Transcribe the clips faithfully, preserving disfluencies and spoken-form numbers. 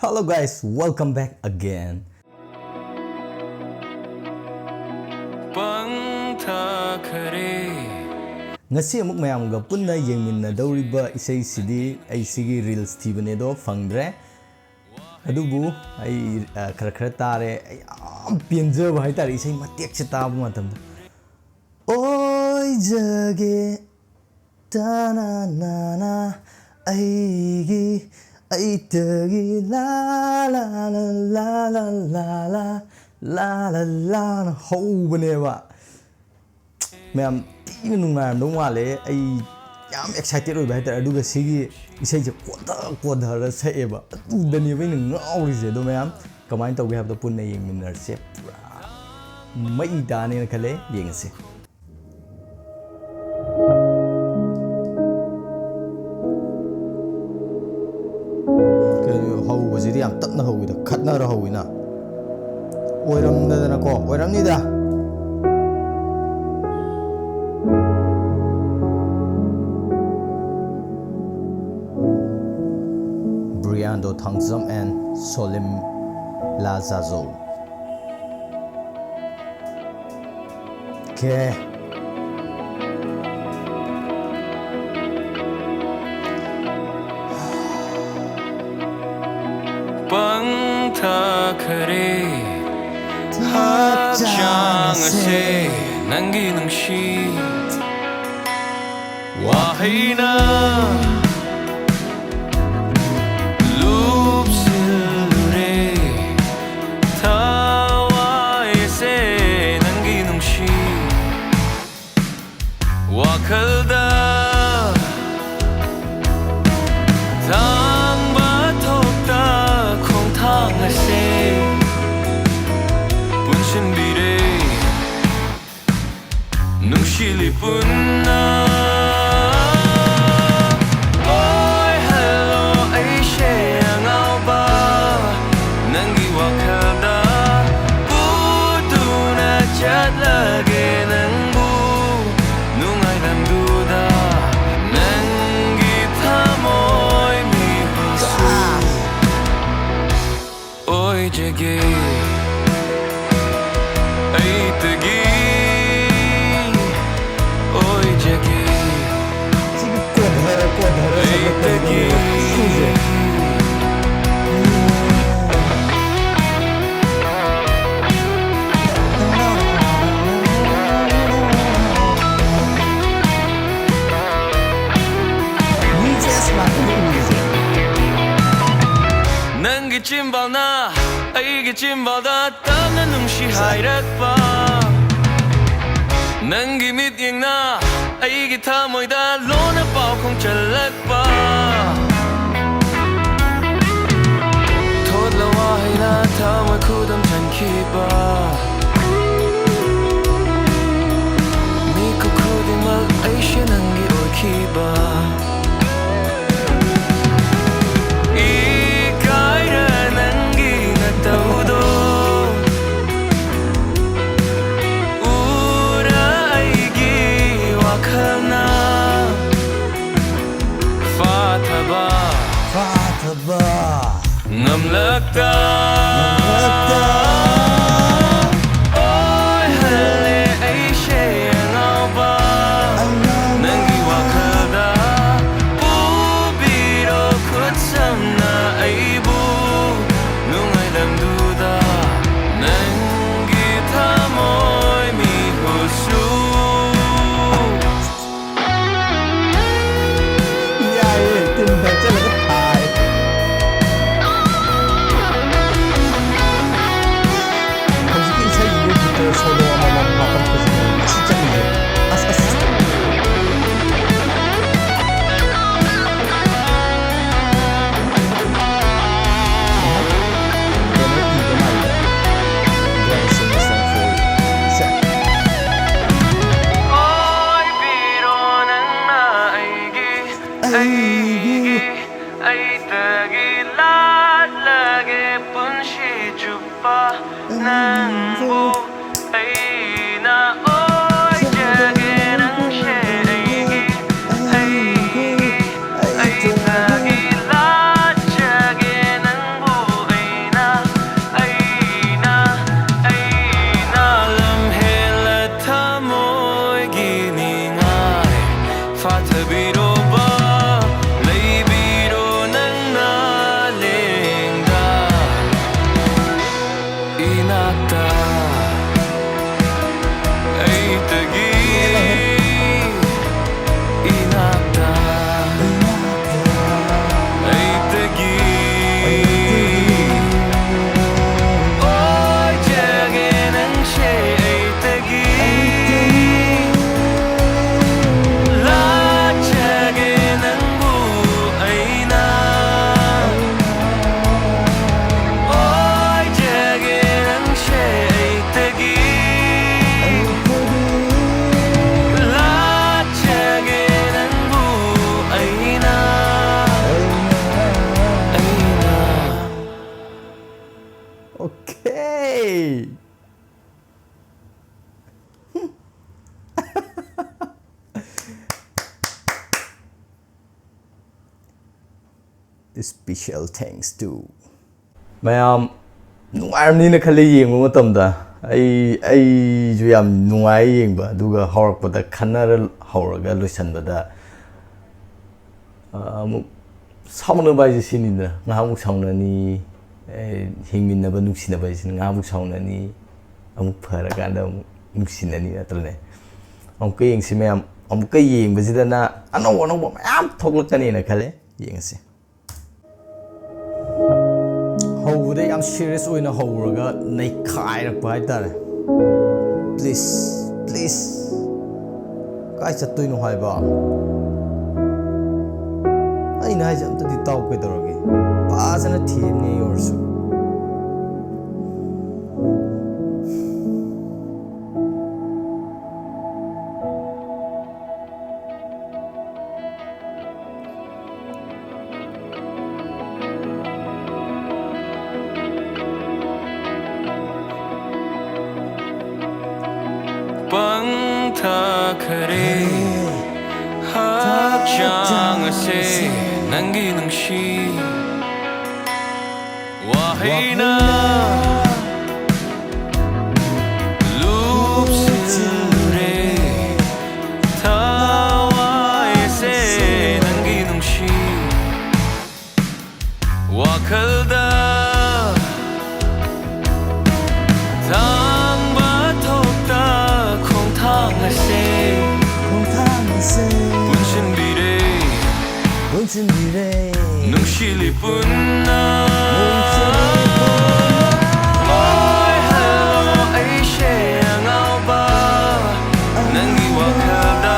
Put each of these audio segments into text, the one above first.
Hello guys, welcome back again. ꯄꯪꯊꯈꯔꯦ꯫ ꯉꯁꯤ ꯑꯃꯨꯛ ꯃꯌꯥꯝꯒ ꯄꯨꯟꯅ ꯌꯦꯡꯃꯤꯟꯅꯗꯧꯔꯤꯕ ꯏꯁꯩꯁꯤꯗꯤ ꯑꯩ ꯁꯤꯒꯤ reels ꯊꯤꯕꯅꯦ ꯑꯗꯣ ꯐꯪꯗ꯭ꯔꯦ꯫ ꯑꯗꯨꯕꯨ ꯑꯩ, ꯑ, ꯈꯔ ꯈꯔ ꯇꯥꯔꯦ꯫ ꯑꯩ ꯌꯥꯝ ꯄꯦꯟꯖꯕ ꯍꯥꯏꯇꯥꯔꯦ ꯏꯁꯩ ꯃꯇꯦꯛꯁꯦ ꯇꯥꯕ ꯃꯇꯝꯗ꯫ ꯑꯣꯏꯖꯒꯦ ꯇꯅꯥꯅꯥꯅꯥ ꯑꯩꯒꯤ ꯑꯩꯇꯒꯤ ꯂꯥ ꯂꯥ ꯂꯥ ꯂꯥ ꯂꯥ ꯂꯥ ꯂꯥ ꯂꯥ ꯂꯥꯅ ꯍꯧꯕꯅꯦꯕ꯫ ꯃꯌꯥꯝ ꯊꯤꯅ ꯅꯨꯡꯉꯥꯏꯔꯝꯗꯧ ꯃꯥꯜꯂꯦ꯫ ꯑꯩ ꯌꯥꯝ excited ꯑꯣꯏꯕ ꯍꯥꯏꯇꯥꯔꯦ꯫ ꯑꯗꯨꯒ ꯁꯤꯒꯤ ꯏꯁꯩꯁꯦ ꯀꯣꯟꯊ ꯀꯣꯟꯊꯔ ꯁꯛꯑꯦꯕ꯫ ꯑꯗꯨꯗꯅꯦꯕ ꯑꯩꯅ ꯉꯥꯎꯔꯤꯁꯦ꯫ ꯑꯗꯣ ꯃꯌꯥꯝ ꯀꯃꯥꯏꯅ ꯇꯧꯒꯦ ꯍꯥꯏꯕꯗꯣ ꯄꯨꯟꯅ ꯌꯦꯡꯃꯤꯟꯅꯔꯁꯦ꯫ ꯄꯨꯔꯥ ꯃꯩ ꯇꯥꯅꯦꯅ ꯈꯜꯂꯦ꯫ ꯌꯦꯡꯉꯁꯦ꯫ ꯀꯩꯅꯣ, ꯍꯧꯕꯁꯤꯗꯤ ꯌꯥꯝ ꯇꯞꯅ ꯍꯧꯋꯤꯗ, ꯈꯠꯅꯔ ꯍꯧꯋꯤꯅ꯫ ꯑꯣꯏꯔꯝꯗꯗꯅꯀꯣ, ꯑꯣꯏꯔꯝꯅꯤꯗ꯫ Briando Thangzam and Solim Lazazo. Okay. ꯄꯪꯊꯈꯔꯦ ꯍꯛꯆꯥꯡ ꯑꯁꯦ ꯅꯪꯒꯤ ꯅꯨꯡꯁꯤ ꯋꯥꯍꯩꯅ ꯂꯨꯞꯁꯤꯜꯂꯨꯔꯦ ꯊꯋꯥꯏꯁꯦ ꯅꯪꯒꯤ ꯅꯨꯡꯁꯤ ꯋꯥꯈꯜꯗ ꯊꯥꯡꯕ ꯊꯣꯛꯇ ꯈꯣꯡꯊꯥꯡ ꯑꯁꯦ ꯄꯨꯟꯁꯤꯟꯕꯤꯔꯦ ꯅꯨꯡꯁꯤꯂꯤ ꯄꯨꯟꯅ ꯆꯒꯦ, ꯑꯩꯇꯒꯤ ꯑꯣꯏꯖꯒꯦ꯫ ꯁꯤꯒꯤ ꯀꯣꯟꯊꯔ, ꯀꯣꯟꯊꯔ ꯁꯛꯂꯛꯄꯅꯤꯅꯦ꯫ ꯑꯩꯇꯒꯤ ꯁꯤꯁꯦ꯫ ꯅꯪꯒꯤ ꯆꯤꯝꯕꯥꯜꯅ ꯑꯩꯒꯤ ꯆꯤꯝꯕꯥꯜꯗ ꯇꯞꯅ ꯅꯨꯡꯁꯤ ꯍꯥꯏꯔꯛꯄ, ꯅꯪꯒꯤ ꯃꯤꯠꯌꯦꯡꯅ ꯑꯩꯒꯤ ꯊꯃꯣꯏꯗ ꯂꯣꯟꯅ ꯄꯥꯎꯈꯣꯡ ꯆꯜꯂꯛꯄ, ꯊꯣꯠꯂ ꯋꯥꯍꯩꯅ ꯊꯃꯣꯏ ꯈꯨꯗꯨꯝ ꯆꯟꯈꯤꯕ, ꯃꯤꯀꯨꯞ ꯈꯨꯗꯤꯡꯃꯛ ꯑꯩꯁꯦ ꯅꯪꯒꯤ ꯑꯣꯏꯈꯤꯕ꯫ ꯏꯀꯥꯏꯔ ꯅꯪꯒꯤ ꯅꯇꯧꯗꯣ ꯎꯔ ꯑꯩꯒꯤ ꯋꯥꯈꯜꯅ ꯐꯥꯊꯕ, ꯐꯥꯊꯕ ꯉꯝꯂꯛꯇ, ꯉꯝꯂꯛꯇ ꯑꯣꯏꯍꯜꯂꯦ ꯑꯩꯁꯦ ꯑꯉꯥꯎꯕ꯫ ꯑꯉꯥꯎꯕ ꯅꯪꯒꯤ ꯋꯥꯈꯜꯗ ꯄꯨꯕꯤꯔꯣ ꯈꯨꯠ ꯁꯝꯅ ꯑꯩꯕꯨ ꯅꯨꯡꯉꯥꯏꯂꯝꯗꯨꯗ ꯅꯪꯒꯤ ꯊꯃꯣꯏ ꯃꯤꯍꯨꯠꯁꯨ꯫ ꯌꯥꯏꯌꯦ, ꯇꯤꯟ ꯐꯖꯅ ꯊꯥꯏ꯫ ꯍꯧꯖꯤꯛꯀꯤ ꯏꯁꯩꯁꯤꯗ ꯒꯤꯇꯔ ꯁꯣꯂꯣ ꯑꯃꯃꯝ ꯍꯥꯞꯄꯛꯄꯁꯤꯅꯦ ꯉꯁꯤ ꯆꯠꯂꯤꯁꯦ꯫ ꯑꯁ, ꯑꯁ꯫ ꯀꯩꯅꯣ ꯏꯕ ꯃꯥꯜꯂꯦ꯫ ꯗ꯭ꯔꯝꯁꯤꯡꯅ ꯆꯣꯡꯊꯣꯛꯏ꯫ ꯁꯦ꯫ ꯑꯣꯏꯕꯤꯔꯣ ꯅꯪꯅ ꯑꯩꯒꯤ, ꯑꯩꯒꯤ, ꯑꯩꯇꯒꯤ ꯂꯥꯠꯂꯒꯦ ꯄꯨꯟꯁꯤ ꯆꯨꯞꯄ ꯅꯪꯕꯨ ꯑꯩꯅ ꯑꯣꯏꯖꯒꯦ ꯅꯪꯁꯦ ꯑꯩꯒꯤ, ꯑꯩꯒꯤ, ꯑꯩꯇꯒꯤ ꯂꯥꯠꯆꯒꯦ ꯅꯪꯕꯨ ꯑꯩꯅ꯫ Okay. Special thanks to ꯃꯌꯥꯝ ꯅꯨꯡꯉꯥꯏꯔꯝꯅꯤꯅ ꯈꯜꯂꯤ ꯌꯦꯡꯕ ꯃꯇꯝꯗ꯫ ꯑꯩ, ꯑꯩꯁꯨ ꯌꯥꯝ ꯅꯨꯡꯉꯥꯏ ꯌꯦꯡꯕ, ꯑꯗꯨꯒ ꯍꯧꯔꯛꯄꯗ ꯈꯟꯅꯔ ꯍꯧꯔꯒ ꯂꯣꯏꯁꯟꯕꯗ, ꯑ, ꯑꯃꯨꯛ ꯁꯥꯎꯅꯕ ꯍꯥꯏꯁꯦ ꯁꯤꯅꯤꯗꯅ, ꯉꯥꯏꯍꯥꯛꯃꯨꯛ ꯁꯥꯎꯅꯅꯤ, ꯑꯦ, ꯍꯤꯡꯃꯤꯟꯅꯕ ꯅꯨꯡꯁꯤꯅꯕ ꯍꯥꯏꯁꯤꯅ ꯉꯥꯏꯍꯥꯛꯃꯨꯛ ꯁꯥꯎꯅꯅꯤ, ꯑꯃꯨꯛ ꯐꯔꯀꯥꯟꯗ ꯑꯃꯨꯛ ꯅꯨꯡꯁꯤꯅꯅꯤ ꯅꯠꯇ꯭ꯔꯅꯦ? ꯑꯃꯨꯛꯀ ꯌꯦꯡꯁꯤ ꯃꯌꯥꯝ, ꯑꯃꯨꯛꯀ ꯌꯦꯡꯕꯁꯤꯗꯅ ꯑꯅꯧ ꯑꯅꯧꯕ ꯃꯌꯥꯝ ꯊꯣꯛꯂꯛꯀꯅꯤꯅ ꯈꯜꯂꯦ꯫ ꯌꯦꯡꯉꯁꯤ꯫ ꯍꯧꯕꯗ ꯌꯥꯝ serious ꯑꯣꯏꯅ ꯍꯧꯔꯒ ꯅꯩꯈꯥꯏꯔꯛꯄ ꯍꯥꯏꯇꯥꯔꯦ꯫ Please, please. ꯀꯥꯏ ꯆꯠꯇꯣꯏꯅꯣ ꯍꯥꯏꯕ? ꯑꯩꯅ ꯍꯥꯏꯁꯦ ꯑꯝꯇꯗꯤ ꯇꯥꯎ ꯀꯩꯗꯧꯔꯒꯦ? ꯐꯖꯅ ꯊꯦꯝꯅꯤ ꯑꯣꯏꯔꯁꯨ꯫ ꯄꯪꯊꯈꯔꯦ ꯍꯛꯆꯥꯡ ꯑꯁꯦ ꯅꯪꯒꯤ ꯅꯨꯡꯁꯤ ꯋꯥꯍꯩꯅ ꯂꯨꯞꯁꯤꯜꯂꯦ ꯊꯋꯥꯏ ꯑꯁꯦ ꯅꯪꯒꯤ ꯅꯨꯡꯁꯤ ꯋꯥꯈꯜꯗ ꯊꯥꯡꯕ ꯊꯣꯛꯇ ꯈꯣꯡꯊꯥꯡ ꯑꯁꯦ ꯈꯣꯡꯊꯥꯡ ꯑꯁꯦ ꯄꯨꯟꯁꯤꯟꯕꯤꯔꯦ ꯄꯨꯟꯁꯤꯟꯕꯤꯔꯦ ꯅꯨꯡꯁꯤꯂꯤ ꯄꯨꯟꯅ ꯍꯣꯏ ꯍꯜꯂꯣ ꯑꯩꯁꯦ ꯑꯉꯥꯎꯕ ꯅꯪꯒꯤ ꯋꯥꯈꯜꯗ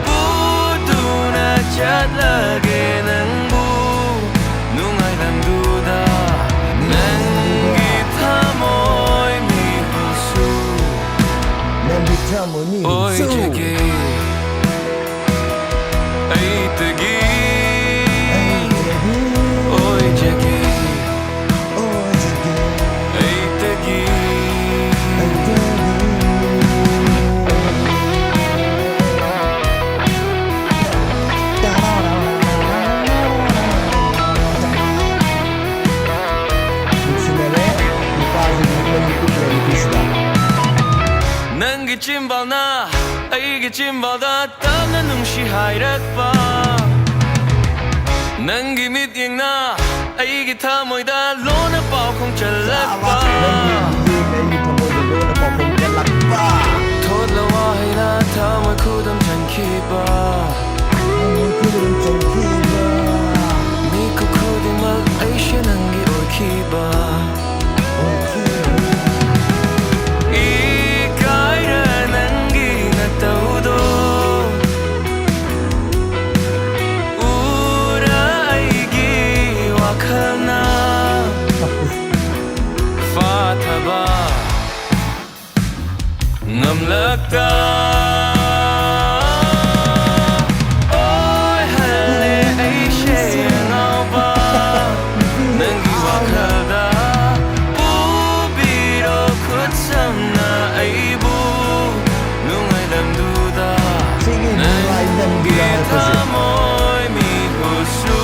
ꯄꯨꯗꯨꯅ ꯆꯠꯂꯒꯦ ꯅꯪꯕꯨ ꯅꯨꯡꯉꯥꯏꯍꯟꯗꯨꯗ ꯅꯪꯒꯤ ꯊꯃꯣꯏ ꯃꯤꯍꯨꯁꯨ ꯅꯪꯒꯤ ꯊꯃꯣꯏ ꯃꯤꯍꯨꯁꯨ ꯑꯣꯏꯖꯒꯦ ꯑꯩꯇꯒꯤ ꯑꯩꯇꯒꯤ ꯑꯣꯏꯖꯒꯦ ꯑꯣꯏꯖꯒꯦ ꯆꯤꯝꯕꯥꯜꯅ ꯑꯩꯒꯤ ꯆꯤꯝꯕꯥꯜꯗ ꯇꯞꯅ ꯅꯨꯡꯁꯤ ꯍꯥꯏꯔꯛꯄ, ꯅꯪꯒꯤ ꯃꯤꯠꯌꯦꯡꯅ ꯑꯩꯒꯤ ꯊꯃꯣꯏꯗ ꯂꯣꯟꯅ ꯄꯥꯎꯈꯣꯡ ꯆꯜꯂꯛꯄ, ꯅꯪꯒꯤ ꯃꯤꯠꯌꯦꯡꯅ ꯑꯩꯒꯤ ꯊꯃꯣꯏꯗ ꯂꯣꯟꯅ ꯄꯥꯎꯈꯣꯡ ꯆꯜꯂꯛꯄ, ꯊꯣꯠꯂ ꯋꯥꯍꯩꯅ ꯊꯃꯣꯏ ꯈꯨꯗꯨꯝ ꯆꯟꯈꯤꯕ, ꯊꯃꯣꯏ ꯈꯨꯗꯨꯝ ꯆꯟꯈꯤꯕ, ꯃꯤꯀꯨꯞ ꯈꯨꯗꯤꯡꯃꯛ ꯑꯩꯁꯦ ꯅꯪꯒꯤ ꯑꯣꯏꯈꯤꯕ꯫ ꯏꯀꯥꯏꯔ ꯅꯪꯒꯤ ꯅꯇꯧꯗꯣ ꯎꯔ ꯑꯩꯒꯤ ꯋꯥꯈꯜꯅ ꯐꯥꯊꯕ ꯉꯝꯂꯛꯇ ꯑꯣꯏꯍꯜꯂꯦ ꯑꯩꯁꯦ ꯉꯥꯎꯕ꯫ ꯅꯪꯒꯤ ꯋꯥꯈꯜꯗ ꯄꯨꯕꯤꯔꯣ ꯈꯨꯠ ꯁꯝꯅ ꯑꯩꯕꯨ ꯅꯨꯡꯉꯥꯏꯂꯝꯗꯨꯗ꯫ ꯁꯤꯒꯤ ꯅꯪꯒꯤ ꯅꯨꯡꯉꯥꯏꯂꯝꯗꯨꯗ ꯍꯥꯏꯔꯛꯄꯁꯦ꯫ ꯊꯃꯣꯏ ꯃꯤꯍꯨꯠꯁꯨ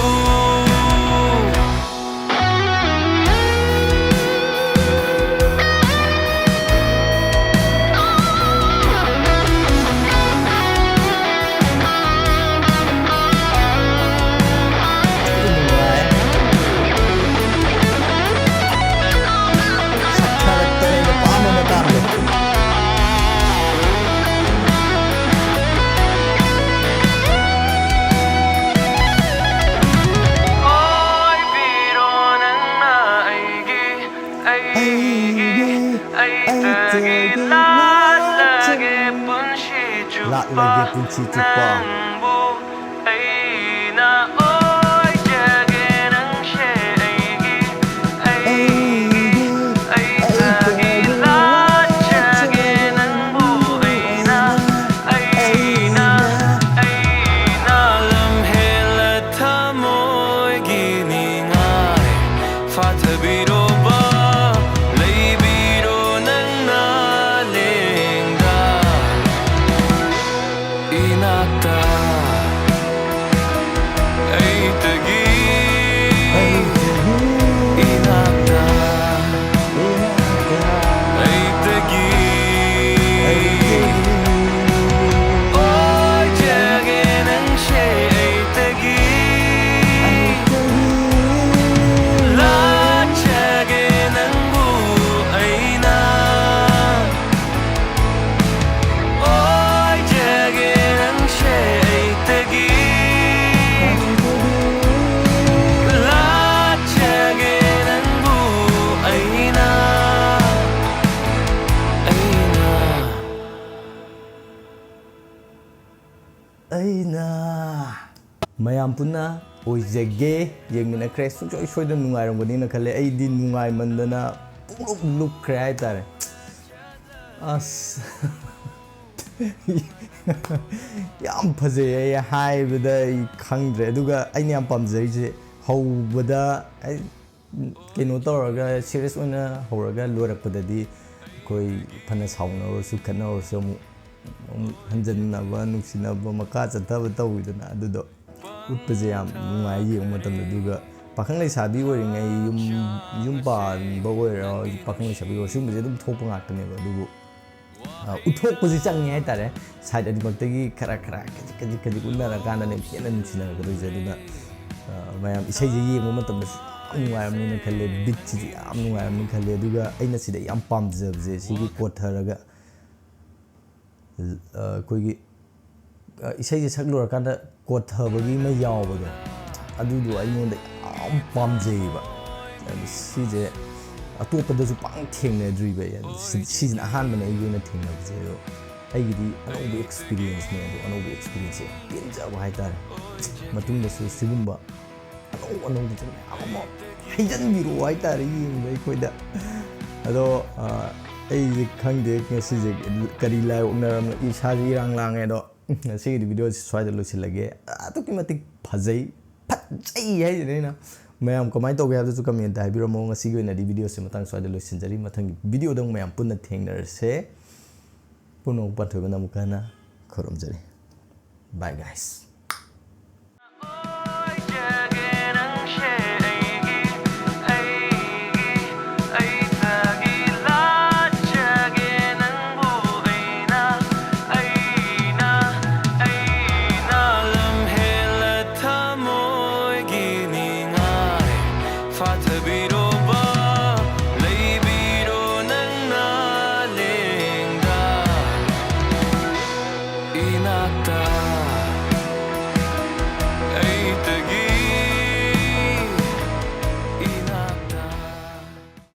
ꯁꯛꯊꯔꯛꯇꯅ ꯑꯩꯅ ꯄꯥꯝꯕ ꯃꯇꯥꯡꯗꯣ꯫ ꯑꯣꯏꯕꯤꯔꯣ ꯅꯪꯅ ꯑꯩꯒꯤ, ꯑꯩꯒꯤ, ꯑꯩꯇꯒꯤ ꯂꯥꯠꯂꯒꯦ ꯄꯨꯟꯁꯤ ꯆꯨꯞꯄ ꯂꯥꯠꯂꯒꯦ ꯄꯨꯟꯁꯤ ꯆꯨꯞꯄ꯫ ꯅꯪꯕꯨ꯫ ꯑꯩꯅ ꯑꯣꯏꯖꯒꯦ ꯅꯪꯁꯦ ꯑꯩꯒꯤ, ꯑꯩꯒꯤ, ꯑꯩꯇꯒꯤ ꯂꯥꯠꯆꯒꯦ ꯅꯪꯕꯨ ꯑꯩꯅ, ꯑꯩꯅ, ꯑꯩꯅ ꯂꯝꯍꯦꯜꯂ ꯊꯃꯣꯏꯒꯤ ꯅꯤꯡꯉꯥꯏ ꯐꯥꯊꯕꯤꯔꯣꯕ, ꯂꯩꯕꯤꯔꯣ ꯅꯪꯅ ꯂꯦꯡꯗ ꯏꯅꯥꯛꯇ, ꯑꯩꯇꯒꯤ ꯏꯅꯥꯛꯇ, ꯑꯩꯇꯒꯤ ꯃꯌꯥꯝ ꯄꯨꯟꯅ ꯑꯣꯏꯖꯒꯦ ꯌꯦꯡꯃꯤꯟꯅꯈ꯭ꯔꯦ꯫ ꯁꯨꯡꯁꯣꯏ ꯁꯣꯏꯗꯅ ꯅꯨꯡꯉꯥꯏꯔꯝꯒꯅꯤꯅ ꯈꯜꯂꯦ꯫ ꯑꯩꯗꯤ ꯅꯨꯡꯉꯥꯏꯃꯟꯗꯅ ꯄꯨꯡꯂꯨꯞ ꯂꯨꯞꯈ꯭ꯔꯦ ꯍꯥꯏꯇꯥꯔꯦ꯫ ꯑꯁ꯫ ꯌꯥꯝ ꯐꯖꯩ, ꯑꯩ ꯍꯥꯏꯕꯗ ꯑꯩ ꯈꯪꯗ꯭ꯔꯦ꯫ ꯑꯗꯨꯒ ꯑꯩꯅ ꯌꯥꯝ ꯄꯥꯝꯖꯔꯤꯁꯦ ꯍꯧꯕꯗ ꯑꯩ ꯀꯩꯅꯣ ꯇꯧꯔꯒ serious ꯑꯣꯏꯅ ꯍꯧꯔꯒ ꯂꯣꯏꯔꯛꯄꯗꯗꯤ ꯑꯩꯈꯣꯏ ꯐꯅ ꯁꯥꯎꯅꯔꯁꯨ ꯈꯠꯅꯔꯁꯨ ꯑꯃꯨꯛ, ꯑꯃꯨꯛ ꯍꯟꯖꯤꯟꯅꯕ, ꯅꯨꯡꯁꯤꯅꯕ, ꯃꯈꯥ ꯆꯠꯊꯕ ꯇꯧꯋꯤꯗꯅ꯫ ꯑꯗꯨꯗꯣ ꯎꯠꯄꯁꯦ ꯌꯥꯝ ꯅꯨꯡꯉꯥꯏ ꯌꯦꯡꯕ ꯃꯇꯝꯗ꯫ ꯑꯗꯨꯒ ꯄꯥꯈꯪ ꯂꯩꯁꯥꯕꯤ ꯑꯣꯏꯔꯤꯉꯩ, ꯌꯨꯝ, ꯌꯨꯝ ꯄꯥꯟꯕ ꯑꯣꯏꯔꯣ, ꯄꯥꯈꯪ ꯂꯩꯁꯥꯕꯤ ꯑꯣꯏꯔꯣ, ꯁꯤꯒꯨꯝꯕꯁꯦ ꯑꯗꯨꯝ ꯊꯣꯛꯄ ꯉꯥꯛꯇꯅꯦꯕ꯫ ꯑꯗꯨꯕꯨ ꯑ, ꯎꯠꯊꯣꯛꯄꯁꯤ ꯆꯪꯉꯦ ꯍꯥꯏꯇꯥꯔꯦ꯫ Side ꯑꯅꯤꯃꯛꯇꯒꯤ ꯈꯔ ꯈꯔ ꯈꯖꯤꯛ ꯈꯖꯤꯛ ꯈꯖꯤꯛ ꯎꯠꯅꯔꯀꯥꯟꯗꯅꯦ ꯍꯦꯟꯅ ꯅꯨꯡꯁꯤꯅꯔꯛꯀꯗꯣꯏꯁꯦ꯫ ꯑꯗꯨꯅ, ꯑ, ꯃꯌꯥꯝ ꯏꯁꯩꯁꯦ ꯌꯦꯡꯕ ꯃꯇꯝꯗꯁꯨ ꯌꯥꯝ ꯅꯨꯡꯉꯥꯏꯔꯝꯅꯤꯅ ꯈꯜꯂꯦ꯫ Beatꯁꯤꯁꯨ ꯌꯥꯝ ꯅꯨꯡꯉꯥꯏꯔꯝꯅꯤ ꯈꯜꯂꯦ꯫ ꯑꯗꯨꯒ ꯑꯩꯅ ꯁꯤꯗ ꯌꯥꯝ ꯄꯥꯝꯖꯕꯁꯦ ꯁꯤꯒꯤ ꯀꯣꯠꯊꯔꯒ, ꯑ, ꯑꯩꯈꯣꯏꯒꯤ, ꯑ, ꯏꯁꯩꯁꯦ ꯁꯛ ꯂꯣꯏꯔꯀꯥꯟꯗ ꯀꯣꯠꯊꯕꯒꯤ ꯑꯃ ꯌꯥꯎꯕꯗꯣ, ꯑꯗꯨꯗꯣ ꯑꯩꯉꯣꯟꯗ ꯌꯥꯝ ꯄꯥꯝꯖꯩꯌꯦꯕ꯫ ꯑꯗꯨ ꯁꯤꯁꯦ ꯑꯇꯣꯞꯄꯗꯁꯨ ꯄꯥꯛ ꯊꯦꯡꯅꯗ꯭ꯔꯤꯕ ꯑꯩ꯫ ꯑꯗꯨ ꯁꯤ-, ꯁꯤꯁꯤꯅ ꯑꯍꯥꯟꯕꯅꯦ ꯑꯩꯒꯤ ꯑꯣꯏꯅ ꯊꯦꯡꯅꯕꯁꯦ꯫ ꯑꯗꯣ ꯑꯩꯒꯤꯗꯤ ꯑꯅꯧꯕ experienceꯅꯦ꯫ ꯑꯗꯣ ꯑꯅꯧꯕ experienceꯁꯦ ꯌꯥꯝ ꯄꯦꯟꯖꯕ ꯍꯥꯏꯇꯥꯔꯦ꯫ ꯃꯇꯨꯡꯗꯁꯨ ꯁꯤꯒꯨꯝꯕ ꯑꯅꯧ ꯑꯅꯧꯕꯁꯦ ꯃꯌꯥꯝ ꯑꯃ ꯍꯩꯖꯤꯟꯕꯤꯔꯛꯑꯣ ꯍꯥꯏꯇꯥꯔꯦ ꯌꯦꯡꯕ ꯑꯩꯈꯣꯏꯗ꯫ ꯑꯗꯣ, ꯑ, ꯑꯩꯁꯦ ꯈꯪꯗꯦ ꯉꯁꯤꯁꯦ ꯀꯔꯤ ꯂꯥꯏ ꯑꯣꯛꯅꯔꯝꯅꯣ, ꯏꯁꯥꯁꯦ ꯏꯔꯥꯡ ꯂꯥꯡꯉꯦ꯫ ꯑꯗꯣ ꯉꯁꯤꯒꯤꯗꯤ videoꯁꯤ ꯁ꯭ꯋꯥꯏꯗ ꯂꯣꯏꯁꯤꯜꯂꯒꯦ꯫ ꯑꯗꯨꯛꯀꯤ ꯃꯇꯤꯛ ꯐꯖꯩ, ꯐꯖꯩ ꯍꯥꯏꯁꯤꯅꯦ ꯑꯩꯅ꯫ ꯃꯌꯥꯝ ꯀꯃꯥꯏꯅ ꯇꯧꯒꯦ ꯍꯥꯏꯕꯗꯨꯁꯨ commentꯇ ꯍꯥꯏꯕꯤꯔꯝꯃꯣ꯫ ꯉꯁꯤꯒꯤ ꯑꯣꯏꯅꯗꯤ videoꯁꯤ ꯃꯇꯥꯡ ꯁ꯭ꯋꯥꯏꯗ ꯂꯣꯏꯁꯤꯟꯖꯔꯤ꯫ ꯃꯊꯪꯒꯤ videoꯗ ꯑꯃꯨꯛ ꯃꯌꯥꯝ ꯄꯨꯟꯅ ꯊꯦꯡꯅꯔꯁꯦ꯫ ꯄꯨꯝꯅꯃꯛ ꯄꯥꯟꯊꯣꯏꯕꯅ ꯑꯃꯨꯛꯀ ꯍꯟꯅ ꯈꯨꯔꯨꯝꯖꯔꯤ꯫ Bye guys꯫ ꯐꯥꯊꯕꯤꯔꯣꯕ, ꯂꯩꯕꯤꯔꯣ ꯅꯪꯅ ꯂꯦꯡꯗ ꯏꯅꯥꯛꯇ꯫ ꯑꯩꯇꯒꯤ